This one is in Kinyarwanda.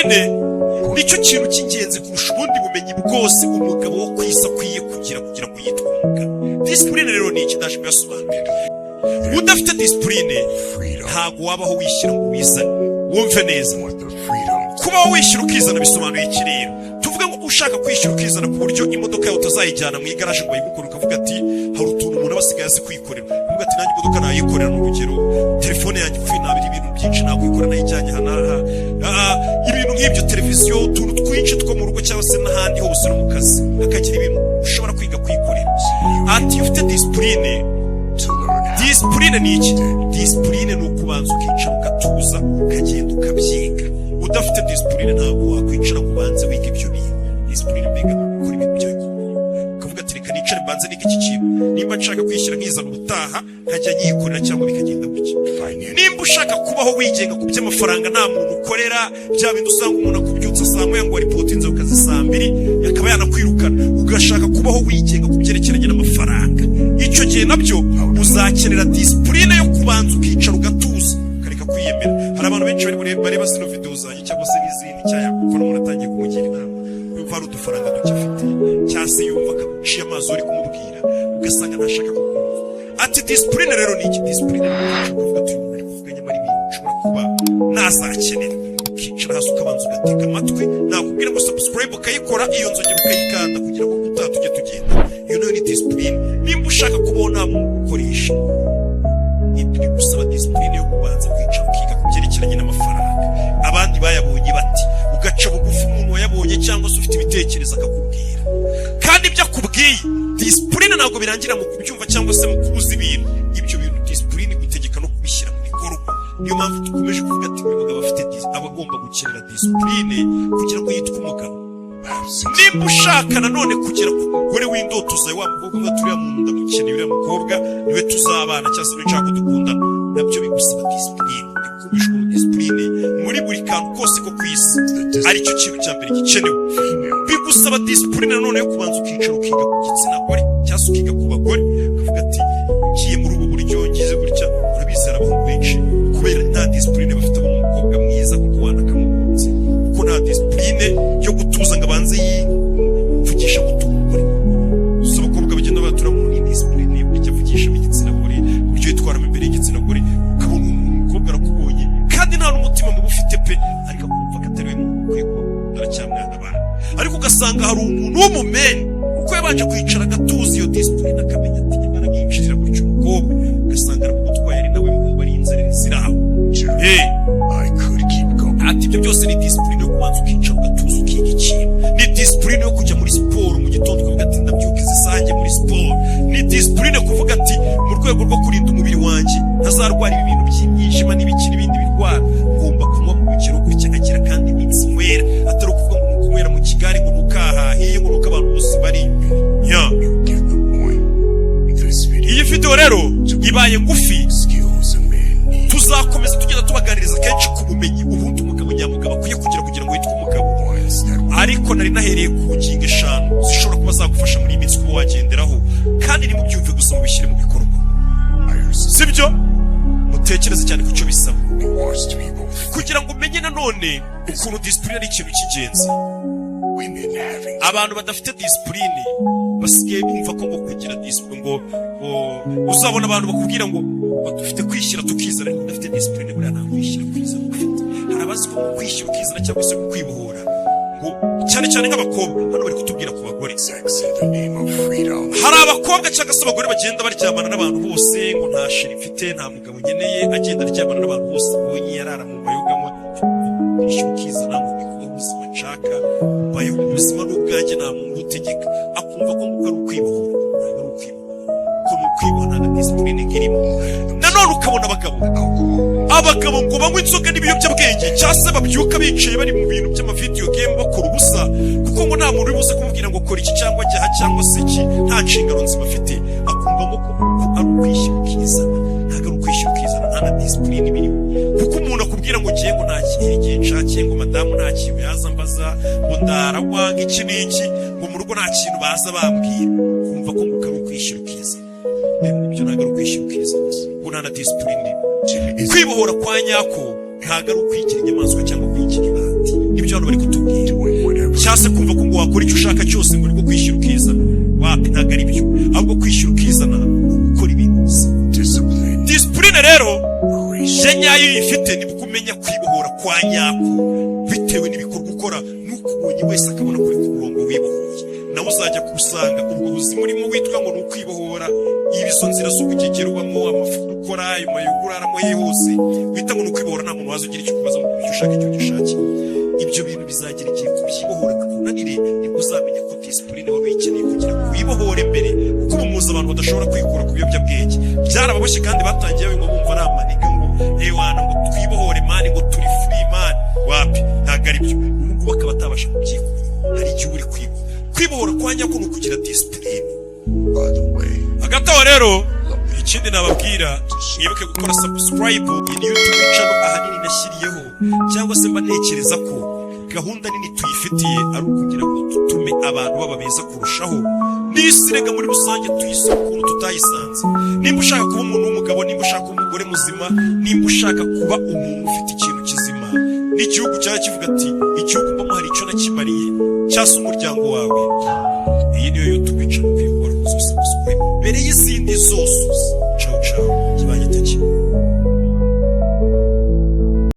Discipline nicyo kintu cy'ingenzi kurusha ubundi bumenyi bwose umugabo wo ku isi akwiye kugira kugira ngo yitwe umugabo. Discipline rero ni iki? Ndaje kuyasobanurira. Udafite discipline, Freedom. ntabwo wabaho wishyira ngo wizane. Wumve neza. Want the freedom Kubaho wishyira ukizana bisobanuye iki rero? Tuvuge ngo ushaka kwishyira ukizana ku buryo imodoka yawe utazayijyana mu igaraje ngo bayigukore, ukavuga ati hari utuntu umuntu aba asigaye azi kwikorera, ukavuga ati nanjye imodoka nayikorera, ni urugero, telefone yanjye ipfuye nabira, ibintu byinshi nakwikora nayijyanye aha n'aha. Ibintu nk'ibyo, televiziyo, utuntu twinshi two mu rugo cyangwa se n'ahandi hose no mu kazi, hakagira ibintu ushobora kwiga kwikorera. Ati iyo ufite discipline, to learn how Discipline ni iki? Discipline ni ukubanza ukicara ugatuza, ukagenda ukabyiga. Udafite discipline ntabwo wakwicara ngo ubanze wige ibyo bintu. Discipline mbega ni ugukora ibintu byawe ku murongo, ukavuga ati reka nicare mbanze nige iki kintu, nimba nshaka kwishyira nkizana ubutaha nkajya nyikorera cyangwa bikagenda gutya. Financial Nimba ushaka kubaho wigenga ku by'amafaranga, nta muntu ukorera, bya bindi usanga umuntu akubyutsa saa 1 ngo waripotinze ku kazi saa 2, akaba yanakwirukana, ugashaka kubaho wigenga ku byerekeranye n'amafaranga, icyo gihe nabyo uzakenera discipline yo kubanza ukicara ugatuza, ukareka kwiyemera. Hari abantu benshi bari bareba zino video zanjye cyangwa se n'izindi, cyangwa yakumva n'umuntu atangiye kumugira inama, yumva hari udufaranga duke afite, cyangwa se yumva akaguciye amazi uri kumubwira, ugasanga ntashaka kukumva. Ati discipline rero ni iki? Discipline ni ukicara ukavuga ati uyu muntu ari kuvuga, nyamara ibintu nshobora kuba nazakenera. Ukicara hasi ukabanza ugatega amatwi. Nakubwira ngo subscribe ukayikora, iyo nzogera ukayikanda kugira ngo utaha tujye tugenda. Iyo nayo ni discipline. Nimba ushaka kubaho nta muntu ugukoresha, bigusaba discipline yo kubanza kwicara ukiga ku byerekeranye n'amafaranga, abandi bayabonye bati, ugaca bugufi umuntu wayabonye cyangwa se ufite ibitekerezo akakubwira. Kandi ibyo akubwiye, discipline ntabwo birangira mu kubyumva cyangwa se mu kubuza ibintu. Ibyo bintu discipline igutegeka no kubishyira mu bikorwa. Niyo mpamvu dukomeje kuvuga ati buri mugabo afite aba agomba gukenera discipline kugira ngo yitwe umugabo. Nimba ushaka nanone kugera ku mugore w'indoto zawe, wa mukobwa uvuga ati uriya muntu ndamukeneye, uriya mukobwa niwe tuzabana, cyangwa se niwe nshaka ko dukundana, nabyo bigusaba discipline. Ndikumbisha ukuntu discipline muri buri kantu kose ko ku isi aricyo kintu cya mbere gikenewe. Bigusaba discipline nanone yo kubanza ukicara ukiga ku gitsina gore cyangwa se ukiga ku bagore, ukavuga ati ngiye muri ubu buryo, ngize gutya. Urabizi, hari abahungu benshi kubera nta discipline bafite, abona umukobwa mwiza kuko wanakamukunze, kuko nta discipline yo gutuza ngo abanze yivugisha guta umugore. Gusa abakobwa bagenda batura mu ni discipline, uburyo avugishamo igitsina gore, uburyo yitwaramo imbere y'igitsina gore, ukabona umukobwa arakubonye kandi nta n'umutima mubi ufite pe, ariko akumva ko atari we muntu ukwiye kuba aracyamwana abana. Ariko ugasanga hari umuntu w'umumeni, kuko yabanje kwicara agatuza, iyo discipline, akamenya ati nyamara mwinjirira gutyo umukobwa, ugasanga aramugutwaye, ari nawe muhungu ari inzererezi iri aho. Hey. I could keep going. Ati ibyo byose ni discipline yo kubanza ukicara ugatuza ukiga ikintu. Ni discipline yo kujya muri siporo mu gitondo, ukavuga ati ndabyuka izi sange muri siporo. Ni discipline kuvuga ati mu rwego rwo kurinda umubiri wanjye ntazarwara ibi bintu by'imyijima n'ibiki n'ibindi birwara, ngomba kunywa mu rugero gutya, nkagira kandi iminsi nywera, atari ukuvuga ngo ni ukunywera mu kigare, ngo nukahahiye, ngo nuko abantu bose bari ya. You get the point. This video Iyi video rero ibaye ngufi. skills a man needs. Tuzakomeza tugenda tubaganiriza kenshi ku bumenyi ubundi umugabo nyamugabo akwiye kugira kugira ngo yitwe umugabo. Ones that Ariko nari nahereye ku ngingo eshanu zishobora kuba zagufasha muri iyi minsi kuba wagenderaho, kandi ntimubyumve gusa, mubishyire mu bikorwa. requires Sibyo? Mutekereze cyane ku cyo bisaba watched people kugira ngo umenye nanone ukuntu discipline ari ikintu cy'ingenzi. women having Abantu badafite discipline basigaye bumva ko ngo kugira discipline ngo uzabona abantu bakubwira ngo dufite kwishyira tukizana, ariko udafite discipline buriya nta kwishyira kwizana ufite. Hari abazi ko ngo kwishyira ukizana cyangwa se kwibohora, ngo cyane cyane nk'abakobwa, hano bari kutubwira ku bagore. sex in the name of freedom. Hari abakobwa cyangwa se abagore bagenda baryamana n'abantu bose, ngo nta chéri mfite, nta mugabo nkeneye, agenda aryamana n'abantu bose abonye, yarara mu mayoga anywa. Kwishyura ukizana ngo ni kubaho ubuzima nshaka, mbayeho ubuzima n'ubwanjye, nta muntu utegeka, akumva ko ngo ari ukwibohora. Ntabwo ari ukwibohora, ko ni ukwibohora nta discipline irimo. Nanone ukabona abagabo Alcohol, abagabo ngo banywe inzoga n'ibiyobyabwenge, cyangwa se babyuka bicaye bari mu bintu by'ama video game, bakora ubusa, kuko ngo nta muntu uri buze kumubwira ngo kora iki cyangwa jya aha cyangwa se iki, nta nshingano nzima afite, akumva ngo ko ari ukwishyira ukizana. Ntabwo ari ukwishyira ukizana, nta na discipline birimo, kuko umuntu akubwira ngo ngiye ngo nta kintu igihe nshakiye, ngo madamu nta kintu yaza mbaza, ngo ndaranywa ngo iki n'iki, ngo mu rugo nta kintu baza bambwira, kumva ko ngo ari ukwishyira ukizana. Ibyo ntabwo ari ukwishyira ukizana, kuko nta na discipline irimo. is Kwibohora kwa nyako ntabwo ari ukwigira inyamaswa cyangwa kwigira ibandi. Ibyo se kumva ko ngo wakora icyo ushaka cyose ngo nibwo kwishyira ukizana. Wapi, ntabwo ari byo. Ahubwo kwishyira ukizana ni ugukora ibintu. Discipline. Discipline rero Liberation. je nyayo uyifite, nibwo umenya kwibohora kwa nyako, bitewe n'ibikorwa ukora, n'ukubonye wese akabona kuri ku murongo wibohoye. Nawe uzajya kusanga ubwo buzima urimo witwa ngo ni ukwibohora, izo nzira z'ubugegera ubamo, amafuti ukora, ayo mayoga uraramo he hose wita ngo ni ukwibohora, nta muntu waza ugira icyo ukubaza ngo icyo ushaka, icyo ugishakiye. Ibyo bintu bizagira igihe kubyibohora bikunanire, nibwo uzamenya ko discipline wari uyikeneye kugira ngo wibohore mbere. Kuko ubu muzi abantu badashobora kwikura ku biyobyabwenge, byarababoshye, kandi batangiye ngo bumva ari amaniga, ngo ewana, ngo twibohore man, ngo turi free man. Wapi, ntabwo ari byo. Ubu ngubu akaba atabasha kubyikura. Hari igihe uba uri kwibohora kwa nyako ni ukugira discipline. By the way, Hagati aho rero, ikindi nababwira, mwibuke gukora subscribe. Iyi ni YouTube channel ahanini nashyiriyeho, cyangwa se mba ntekereza ko gahunda nini tuyifitiye ari ukugira ngo dutume abantu baba beza kurushaho, n'isi rega muri rusange tuyise ukuntu tutayisanze. Nimba ushaka kuba umuntu w'umugabo, nimba ushaka kuba umugore muzima, nimba ushaka kuba umuntu ufite ikintu kizima, n'igihugu cyaba kivuga ati igihugu mbamo hari icyo nakimariye, cyangwa se umuryango wawe, iyi niyo YouTube channel ukwiye gukora subscribe mbere y'izindi zose.